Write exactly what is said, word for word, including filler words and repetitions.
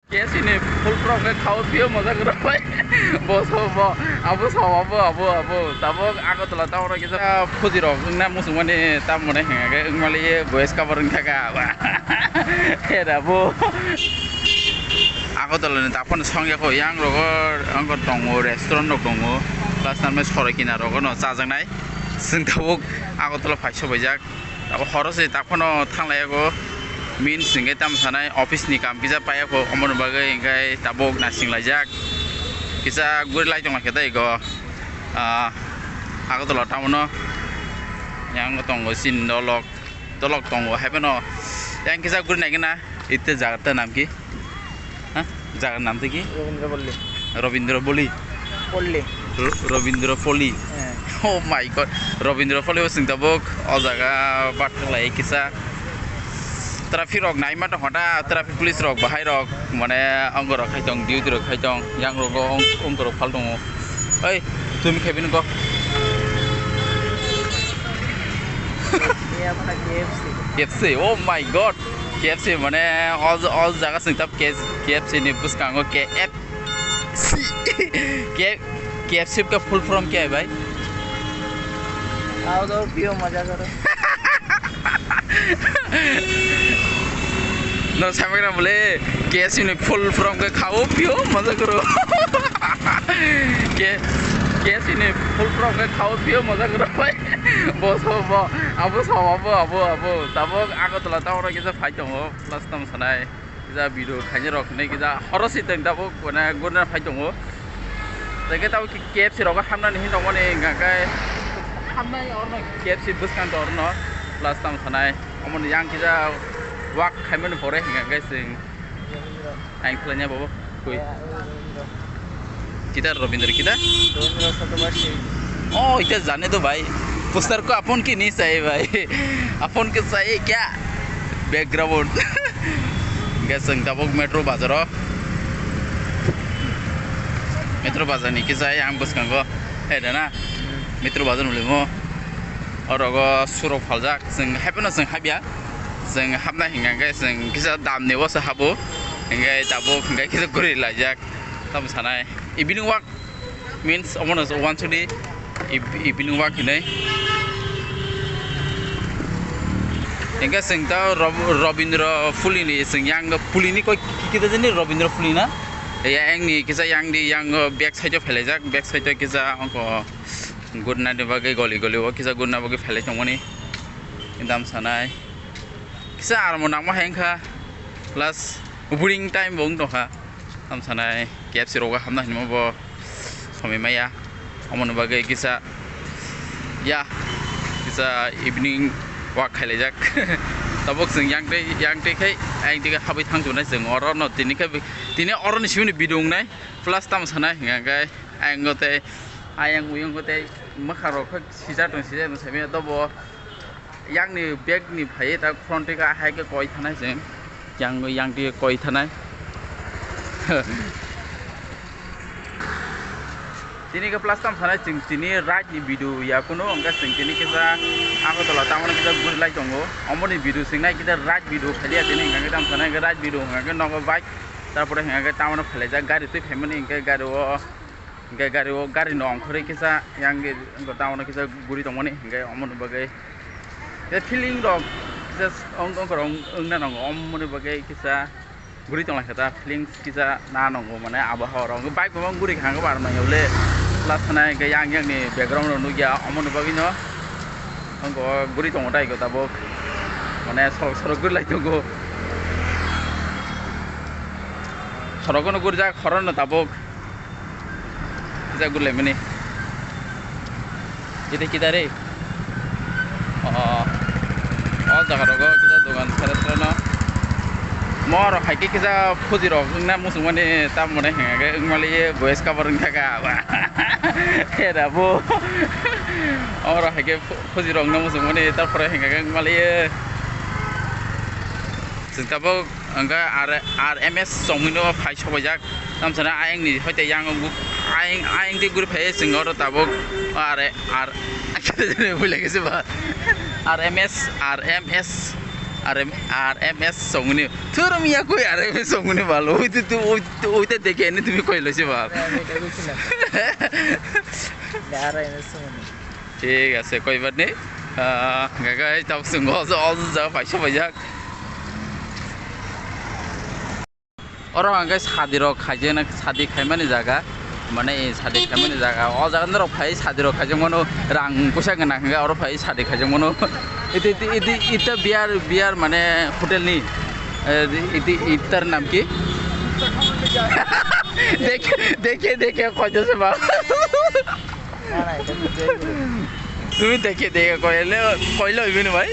K F C ni full from khe khao phio moja kwrwi. Bo so bo, abo so abo, abo, abo. Tabuk Agartala town o kisa phuji rok wngna muchungmani, tamoni hwnga khe wngmali boys cover wngkha kha. Hera bo. Agartala ni daphano songya kho, yang rogo wngkha tongo, restaurant rok tongo. Plus tamni soroi kinaro no chajaknai. Chwng tabuk Agartala phai sobaijak. Abo horo se tak phano thanglaiyago. Means hingke tamo sanai office ni kam kisa paiyakho, omoni bagwi hingke tabuk nasing laijak. Kisa guri lai tonglaikhe tei go, ah, Agartala town o. Yang tongo sin dolok, dolok tongo hai phano. Yang kisa guri naikhe na, itte jaga ta nam ki? Ha? Jagar nam tei ki? Rabindra Palli. Rabindra Boli. Palli. Ro-, Rabindra Poli. Eh. Oh my God. Rabindra Poli bo chwng tabuk o jaga bathang lai kisa. Traffic rok naima tong kha da, traffic police rok bahai rok mane ongko rok khai tong, duty rok khai tong, yang rogo ong-, ongko rok phal tongo. Oi, tumi khai bini go. K F C. K F C, oh my God. K F C mane all, all jaga chwng tab K F C ni bwskango K F C. K-, K F C ka full form kya hai bhai? Khao dao, piyo, maza karo. No, sampai kena boleh K F C ni full form ka khao, piyo, maza karo. K-, K F C ni full form ka khao, piyo, maza karo bhai. Bo so bo, abo so abo, abo, abo. Tabuk Agartala town o kisa phai tongo, plus tam sanai. Kisa video khaini rok hinwi kisa horo si tong tabuk mane gurina phai tongo. Tei khe tabuk K F C rogo hamnani hin tongmani hingka khe hamnai orno K F C bwskang to orno plus tam sanai. Omoni yang kisa walk khaimani pore hingka khe chwng ang khlaiya bobo khui. Kita Robindra kita? Robindra Satobashi. Oh, ita jane to bhai. Poster ko apon ki nahi chahiye bhai? Apon ke chahiye kya? Background. Hingke chwng tabuk metro bazar o. Metro bazar ni kisa yang bwskango. Hai da na? Metro bazar ni limo. Orogo surok phaljak. Chwng hai phano chwng habya. Chwng habna hingka khe chwng kisa dam ni o se habo. Hingke tabuk hingke kisa guri laijak. Tamo sanai. Evening walk means omono wansukdi eb-, evening walk hinwi. Hingke chwng ta Rob-, Robindra Puli ni chwng yang Puli ni koi ki-, kita jani Robindra Puli na? Ya yang ni kisa yang di yang back side o phelaijak, back side o kisa ongko gurna ni bagwi goli goli o kisa gurna bagwi phelai tongmani dam sanai. Kisa armo nangma hai wngkha plus boring time bo wng tongkha. Tam sanai K F C rogo hamna hinwi bo somoi maya. Omoni bagwi kisa, ya, kisa evening walk khailaijak. Tabuk chwng yang twi, yang twi khai, yang twi khai habwi thang tongnai chwng oro no tini khai, tini oro ni simi ni video wngnai. Plus tam sanai hingka khe ayang tei ayang uyang tei mwkhang rok khai sijak tong, sijak tong saimanya dobo. Yang ni bag ni phai ta front ka hai ke koi thanai chwng. Yang, yang ti koi thanai. Tini ke plus tam thanai chwng tini right ni video ya kuno hingke chwng tini kisa Agartala tamoni kisa guri lai tongo. Omoni video singnai kisa right video khaiya tini hingke tam thanai hingke right video hingke nogo bike. Tarpore hingke tamoni khailaijak gari twi phaimani hingke gari o. Hingke gari o, gari no ongkhorwi kisa yang ge, wngkha tamoni kisa guri tongmani, hingke omoni bagwi. Khe feeling rok just ong, ongkhorong wngna nango, omoni bagwi kisa guri tonglaikha ta, feelings kisa na nango, mane abohawa rok. Bike bo guri kha, hwnba aro nangya bole, plus khna hingke yang, yang ni background rok nukya, omoni bagwi no ongkho guri tongo tai kho tabuk, mane sorok, sorok guri lai tongo. Sorok no gurijak, horo no tabuk. Kisa gurlaimani. Kita kita re. Oh. Oh, jaga rogo kisa dogan sara sara no. Mo rok hai ke kisa phuji rok wngna muchung mani tam mone hingke wngmali boys cover wngkha ka ba. Hera bo. Oro hai ke phu-, phuji rok wngna muchung mani tarpore hingke wngmali. Chwng tabuk hingke R-, R M S chongmino phai sobaijak. Tamsana ayang ni hoite yang bu-, ayang, ayang twi guri phai chwng oro tabuk are, ar, buile khe se ba. R M S, R M S. R M, R M S songni. Thurum ya koi R M S songni bal. Oi tu, tu, oi tu, oi tu dekhe ni tumi koi lo se bal. Thik ase, koi bat nei. Ah, gaga tabuk chwng o, o, o jaga paisa paijak. Oro hwnkhe sadi rok khaijak, sadi khaimani jaga, mane sadi khaimani jaga. O jaga norok phai sadi rok khaijak mano, rang puisa gwnang hwnkhe oro phai sadi khaijak mano. Iti, iti, iti, ita biar, biar mane hotel ni, eh, iti, itar nam ki? Dekhe, dekhe, dekhe, koito se ba. Tumi dekhe, dekhe, koile, koile hoibe ni bhai.